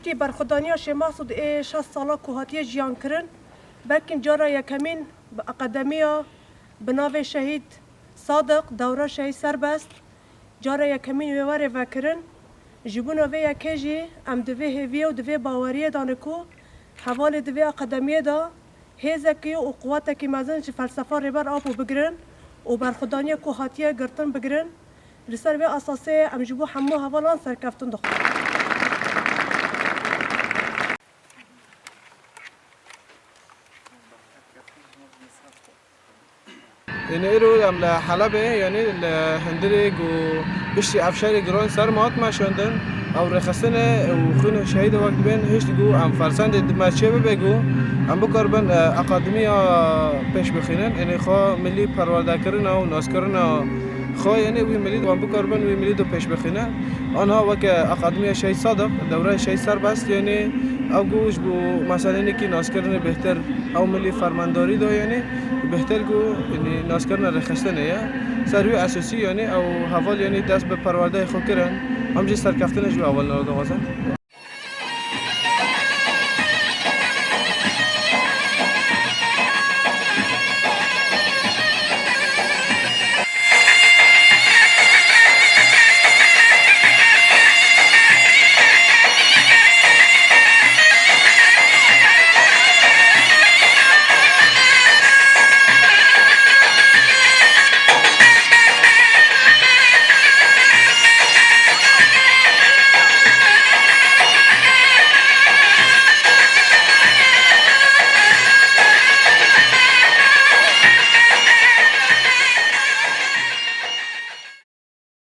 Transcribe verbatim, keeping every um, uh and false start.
Tî berxwedaniya Şêx Mesûd ê şeş sala ku hatiye jiyan kirin, belkin cara yekemîn bi akademiya bi navê Şehîd Sadiq, dewra Şehîd Serbest, cara yekemîn wê were vekirin. Ji bona vê yekê jî em di vê hêviyê û di vê baweriyê de ne ku hevalê di vê akademiyê de hêzekî û quwetekî mezin ji felsefa Rêber Apo bigirin û berxwedaniya ku hatiye girtin bigirin. Li ser vê esasê em ji bo hemû hevalan serkeftin dixwin. Yanî îro em li Helebê, yanî li hundirê ku piştî ev şerê giran ser me hat meşandin, ew rêxistine û xwîn û şehîdê wek dibên, hişt ku em fersendê di me çê bibe ku em bikaribin, e, akademiya pêş bixînin, yanî xwe milî perwerdekirina û naskirina xwe, yanî wî milî wan bikaribin wî milî de pêş bixînin. Anha weke Akademiya Şehîd Sadiq, dewraya Şehîd Serbest, yanî ew ku ji bo meselênekî naskirinê bêhtir ew milî fermandarî de, yanî bêhtir ku, yanî naskirina rêxistinê ye. Ser wî esasî, yanî ew heval, yanî dest bi perwerdeyê xwe kirin, em jî serkeftinê ji wî hevalina re dixwazin.